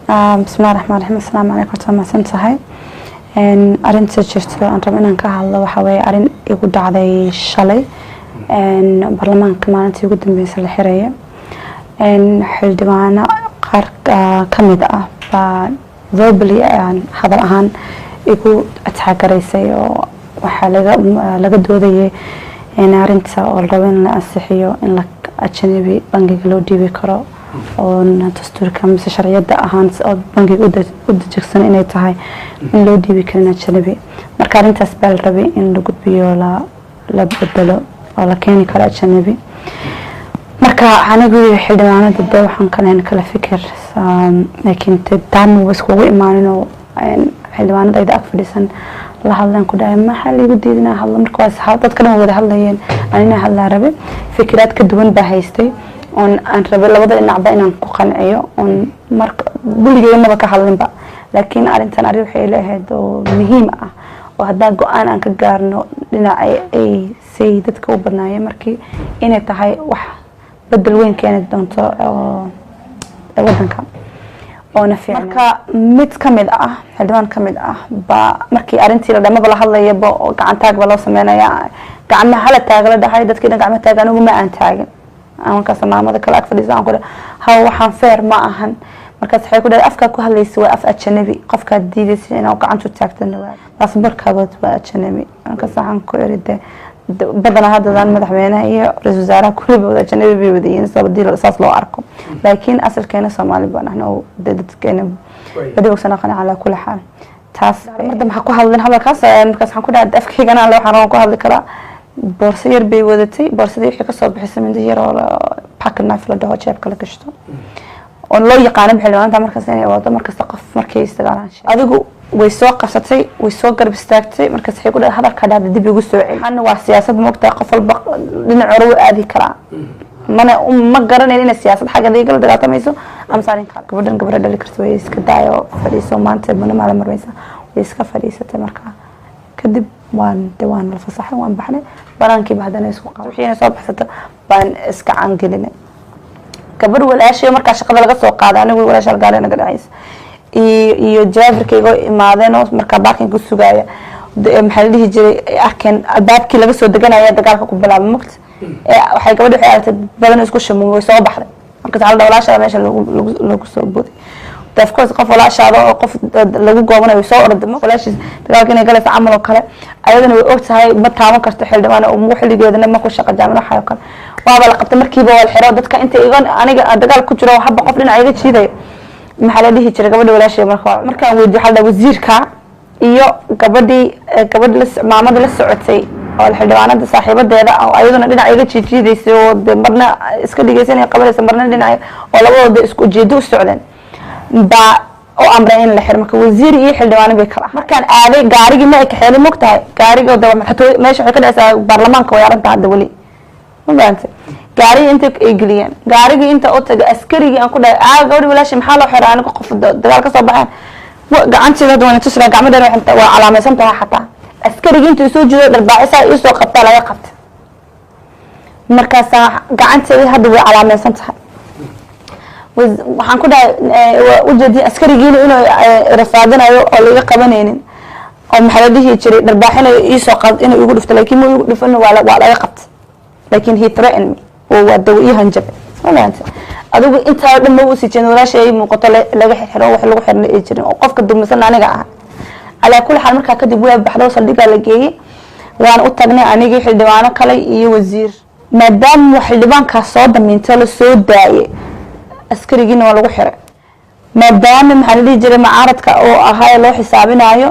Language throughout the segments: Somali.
Bismillahi raxmaan raxiim. Asalaamu calaykum. Horta waa mahadsan tahay. Arrinta jirto aan rabo inaan ka hadlo waxaa weeye arrin igu dhacday shalay, baarlamaanka maalintii ugu dambeysay la xiraya. Xildhibaano qaar ka mid ah baa verbally, hadal ahaan, igu attack garaysay, oo waxaa laga doodayay arrinta oo la rabo in la ansixiyo in la ajanabi bangiga loo dhiibi karo, oo dastuurka mise sharciyada ahaan oo bangiga u dejigsan inay tahay in loo dhiibi karin ajanabi. Marka arrintaas baa la rabay in la gudbiyo, la bedelo oo la keeni karo ajanabi. Marka anigu iyo xildhibaanada de waxaan ka lahayn kala fikir, laakiin taama iskugu imaanin oo xildhibaanada ayda ag fadhiisan la hadleen, ku dhahay: "Maxaa liigu diiday inaan hadlo?" Marka waa dadka dhan wada hadlayeen, anina hadlaa rabe. Fikiraad ka duwan baa haystay oon aan rabay labada dhinacba inaan ku qanciyo, oon marka weligay maba ka hadlinba, laakiin arrintan arrin waxay leeahayd oo muhiim ah, oo haddaan go-aan aan ka gaarno dhinaca ay say dadka u badnaayeen markii inay tahay wax bedel weyn keeni doonto oo wadanka oona fiican. Marka mid ka mid ah, xildhibaan ka mid ah baa markii arrintii la dhamaba la hadlayaba oo gacan taag ba loo sameynaya, gacmaha hala taaga la dhahay, dadkii dhan gacma taag, anigu ma aan taagin. Markaas maamada kale ag fadhiisa aan ku dhahay: "Haw, waxaan fair ma ahan." Markaas waxay ku dhahay: "Afkaa ku hadlaysa waa af ajanabi, qofkaad diidaysa inaad gacantu taagtana waa baasaboorkaagood waa ajanabi." Markaas waxaan ku iri: "De badanaa haddadan madaxweynaha iyo ra-iisul wasaaraha kulliba wada ajanabi bay wada yihiin, sababdii saas loo arko, laakiin asalkeena Soomaali baan ahna oo de dadkeena badi ogsan aqana." Calaa kulli xaal, taas mar dambe ha ku hadlin hadalkaas. Markaas waxaan ku dhahay: "Afkaygana alle waxaan rabaa ku hadli karaa." Boorso yar bay wadatay, boorsadii wixii kasoo bixisay mindi yar oo pocket knife la dhaho, jeebka la gashto oo loo yaqaano xildhibaanta markaas inay wado markasta qof markay isdagaalaan. Adigu way soo qabsatay, way soo garab istaagtay. Markaas waxay ku dhahay: "Hadalkaa dhahda dib igu soo celi." Waxaana waa siyaasad, moogtahay, qof walba dhinac hore u aadi karaa. Mana ma garanayn inay siyaasad xaggeeda igala dagaaltamayso ama arrin kale. Gabadhan gabadha dhali karta way iska daayo, fadhiiso, maanta mana maala marmaysa. Way iska fadhiisatay. Markaa kadib waan de waan la fasaxay, waan baxnay. Banaankiiba haddana isku qaba wixii inay soo baxsato baan iska caangelinay. Gabadh walaashay markaa shaqada laga soo qaaday, anigu walaasha gaari naga dhacaysa, iyo driverkayga imaadeen oo markaa parking ku sugaaya, maxaa la dhihi jiray, arkeen albaabkii laga soo deganaya dagaalka ku bilaabay mugta. Waxay gabadhi waxay aragtay badan isku shamuumay, way soo baxday. Markaas waxaa la dhaha walaashaada meesha lagu soo boday. Of course, qof walaashaada oo qof lagu goobanayo way soo orday walaashiis dagaalka inay galaysa camal oo kale. Ayadana way og tahay ma taaban karto xildhibaan oo xilligeedana ma ku shaqa jaamin. Waxaa oo kale waaba la qabtay markiiba, waa la xiro. Dadka inta iga aniga dagaal ku jiro, haba qof dhinaca iga jiidayo. Maxaa la dhihi jiray, gabadha walaashay marka markaan weydiyo waxaa la dhaha wasiirka iyo gabadhii, gabadhi maamada la socotay oo xildhibaanada saaxiibadeeda oo ayaduna dhinaca iga jiijiidaysay, oo de marna iska dhigaysanay qabanaysa, marna dhinaca, oo labadooda isku ujeedo u socdeen baa u amray in la xiro. Marka wasiir iyo xildhibaano bay kala. Markaan aaday gaarigii ma ay kaxeelin, mogtahay, gaarigii de meesha waxay ka dhacaysaa baarlamaanka way arrinta hadda weli, ma fahamtay? Gaarigii inta ay geliyeen, gaarigii inta u tagay askarigii aan ku dhahay: "Aa, gabadhi walaashi maxaa loo xiray?" Aniga qof dagaal ka soo baxeen, gacanteeda hadda waan tusi lahaa, gacmadeena waa calaamaysan tahay. Xataa askarigii intuu soo jiido dharbaacisaa iisoo qabtaa laga qabta. Markaasaa gacanteedii hadda way calaamaysan tahay. Waxaan ku dhahay waa ujeediye askarigiina inuu rafaadinayo oo laga qabanaynin, oo maxaa la dhihi jiray, dharbaaxinayo iisoo qad inuu igu dhufto, laakiin ma igu dhufan, waa laga qabtay, laakiin he threatened me oo waa dawa ii hanjabay. Ma fahamtay? Adigu intaa dhan ma usii jeedin walaasha ay muuqato laga xirxiro, wax lagu xirna ay jirin oo qofka dumisan aniga ah. Calaa kulli xaal, markaa kadib waa baxdo, saldhigaa la geeyey, waan u tagnay anigii, xildhibaano kale iyo wasiir. Maadaama xildhibaankaas soo damiintay, la soo daayay, askarigiina waa lagu xiray, maadaama maxaa la dhihi jiray, mucaaradka oo ahaa loo xisaabinayo,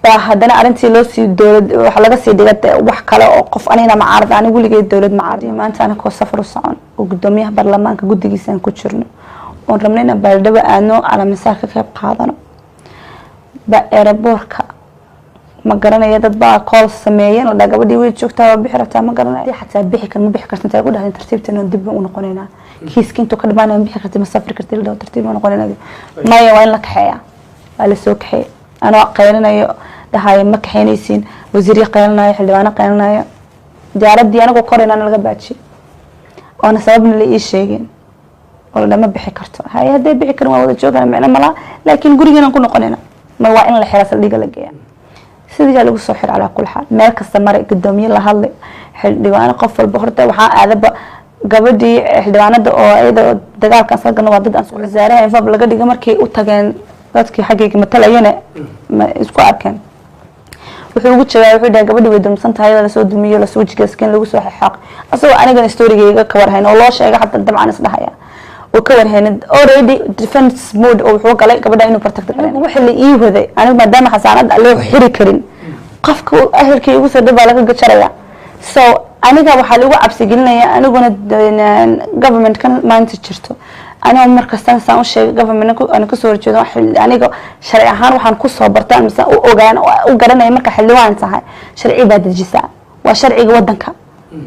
baa haddana arrintii loo sii dowlad waxa laga sii dhigay wax kale oo qof anigana mucaarad, ani weligeed dowlad mucaarad. Maanta anakoo safar u socon oo gudoomiyaha baarlamaanka guddigiisa aan ku jirno oon rabnay inaan baaldhabo aadno, calaamisaar ka qayb qaadano, ba airportka ma garanaya dad baa call sameeyeen la dhaha gabadhii way joogtaa, waa bixi rabtaa. Ma garanaya xataa bixi kar ma bixi karta intay ku dhahdeen: "Tartiibtan dib baan u noqonaynaa, kiiska intuu ka dhamaanaya ma bixi karti, ma safri karti." La dhaho: "Tartiib baan noqonaynaa." Maya, waa in la kaxeeyaa. Waa la soo kaxeeyay anoo qaylinayo, dhahayo: "Ma kaxeynaysiin." Wasiiryo qaylinayo, xildhibaano qaylinayo. Diyaaradii anagoo koraynana laga baajiyay oona sababna la ii sheegin. Oo lama bixi karto. Hay, hadday bixi karin, waa wada joogana, micno malaha, laakiin gurigeena ku noqonayna. Ma waa in la xiraa, saldhiga la geeya. Sidii lagu soo xiro. Calaa kulli xaal, meel kasta maray, gudoomiye la hadlay, xildhibaano, qof walba. Horta waxaa aadaba gabadhii xildhibaanada oo iyada dagaalkan soo galna, waa dad aan wasaaraha infaab laga dhigay. Markay u tageen dadkii xaggayga matalayana, ma isku arkeen, wuxuu ugu jawaabay, wuxuu dhahay gabadhi way dulmsan tahay, lasoo dumiyo, lasoo jigasken, lagu soo xaaq, asagoo anigana storygayga ka warhayn oo loo sheegay xataa. Dabcan isdhahaya oo ka warhaynin, already defense mode oo wuxuu galay gabadha inuu protect gareyn. Wixii la ii waday aniga, maadaama xasaanada loo xiri karin, qofka ahelkii igu soo dhow baa laga gajaraya. So aniga waxaa lagu cabsi gelinaya, aniguna government-kan maanta jirto, aniga markastaan saan u sheegay, government aan kasoo horjeedo. Aniga sharci ahaan waxaan kusoo bartaan mise u ogaan u garanaya, marka xildhibaan tahay sharci baa dejisaa, waa sharciga wadanka,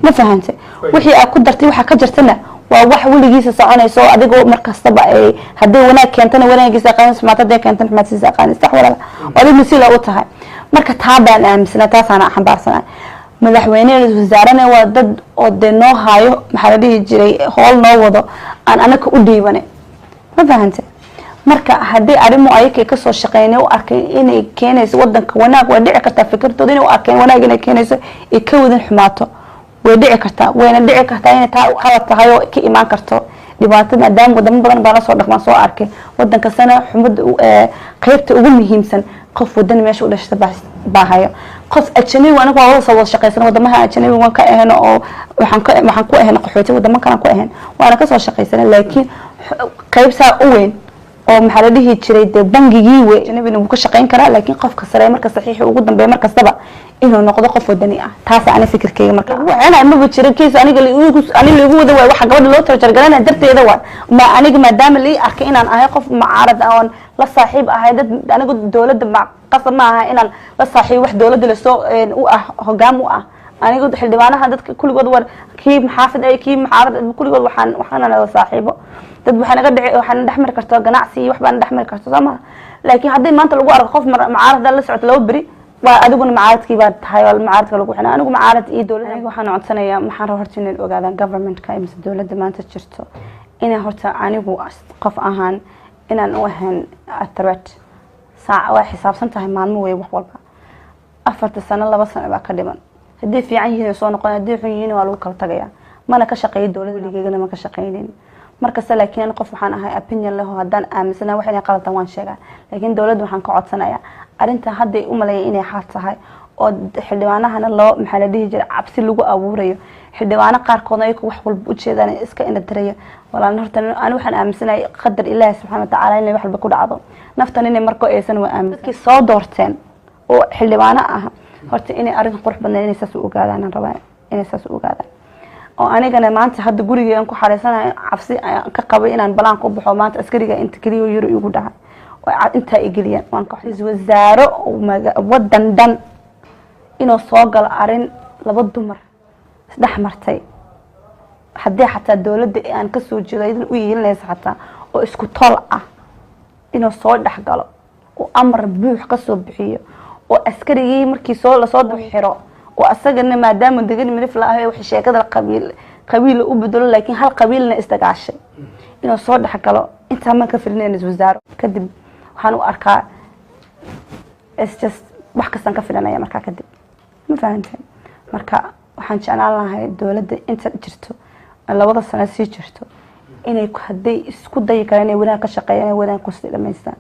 ma fahantay? Wixii aad ku dartay, waxaa ka jirtana waa wax weligiisa soconayso. Adigoo markastaba ay hadday wanaag keentana wanaagiisa aqaanis, xumaata hadday keentana xumaatadiisa aqaanis, sax walaala? Oo adig mas-uula u tahay. Marka taa baan aaminsanaa, taasaana xambaarsanaa. Madaxweyne, ra-iisul wasaarena waa dad oo dee noo haayo, maxaa la dhihi jiray, howl noo wado aan anaka u dhiibane, ma fahante? Marka haddii arrimo ayaka kasoo shaqeynay u arkay inay keenayso wadanka wanaag, way dhici kartaa fikirtooda inay u arkeen wanaag inay keenayso, ay ka wadin xumaato, way dhici kartaa, wayna dhici kartaa inay taa qalad tahay oo ka imaan karto dhibaato, maadaama wadamo badan baa lasoo dhaqmaan, soo arkay. Wadan kastana xumada qeybta ugu muhiimsan qof wadan meesha u dhashta baa hayo. Qof ajanabi, aniga waa wada soo wada shaqaysan wadamaha ajanabi waan ka ahayno, oo waxaan ku ahayno qaxooti, wadamo kalan ku ahayn, waana kasoo shaqaysana. Laakiin qeyb saa u weyn oo, maxaa la dhihi jiray, dee bangigii wey, ajanabina wuu ka shaqayn karaa, laakiin qofka sare marka saxiixa ugu dambeeya mar kastaba inuu noqdo qof wadani ah. Taas ani fikirkeyga. Marka waxaana maba jiro case aniga ani laigu wada waay. Waxa gabadha loo tarjargaranaya darteeda waay. Ma aniga maadaama lii arkay inaan ahay qof mucaarad ah oon la saaxiib ahay dad, anigu dowladda qasab ma aha inaan la saaxiibo wax dowladda lasoo u ah, hogaam u ah. Anigu xildhibaanaha dadka kulligood, war kii maxaafid ay kii mucaarad, kulligood waxaana la saaxiibo dad. Waxaa naga dhici, waxaana dhex mari karto ganacsi iyo wax baana dhex mari karto, soo maha? Laakiin haddii maanta lagu arko qof mucaarad la socoto 2 beri, waa adiguna mucaaradkii baa tahay oo mucaaradka lagu xina. Anigu mucaarad iyo dowladda, aniga waxaan codsanayaa, maxaan rabaa horta inay ogaadaan governmentka mise dowladda maanta jirto, inay horta anigu qof ahaan inaan u ahayn a threat. Saac waa xisaabsan tahay, maalmo wey wax walba. 4ta sano, 2 sano baa ka dhiman. Haddii fiican yihiin way soo noqon, haddii xun yihiin waa lagu kala tagaya. Mana ka shaqeeyo dowladda, weligeygana ma ka shaqeynin markasta. Laakiin ani qof waxaan ahay opinion leh oo haddaan aaminsana wax inay qalatan waan sheegaa. Laakiin dowladda waxaan ka codsanayaa arrinta hadday u maleeya inay xaal tahay oo xildhibaanahana loo, maxaa la dhihi jiray, cabsi lagu abuurayo, xildhibaano qaarkoodna ayagu wax walba ujeedaan iska indhatiraya. Walaan horta ani waxaan aaminsanahay qadar Ilaahi subxaana watacaala inay wax walba ku dhacdo, naftan inay marko aysan waa aaminsan. Dadkii soo doorteen oo xildhibaano ah horta inay arrinkan qurux badnayn inay saas u ogaadaan aan rabaa, inay saas u ogaadaan. Oo anigana maanta hadda gurigay aan ku xareysanahay, cabsi aan ka qabay inaan balaan ku baxo, maanta askariga inta keliya yuro igu dhahay oo intaa igeliyaan, waan ka ra-iisul wasaaro wadan dhan inuu soo galo arrin laba dumar isdhex martay, haddii xataa dowladda aan kasoo jeedo iyadan u yeelinaysa xataa oo isku tol ah, inuu soo dhex galo oo amar buux kasoo bixiyo oo askarigii markii soo lasoo xiro oo asagana maadaama degan midif la ahay wax sheekada qabiil qabiil u bedelo, laakiin hal qabiilna isdagaashay inuu soo dhex galo, intaa ma ka filin ra-iisul wasaaro. Kadib waxaan u arkaa it's just wax kastaan ka filanaya markaa kadib, ma fahanteen? Marka waxaan jeclaan lahay dowladda inta jirto, 2da sano sii jirto, inay hadday isku dayi karaan inay wanaag ka shaqeeyaan, inay wanaag kusii dhamaystaan.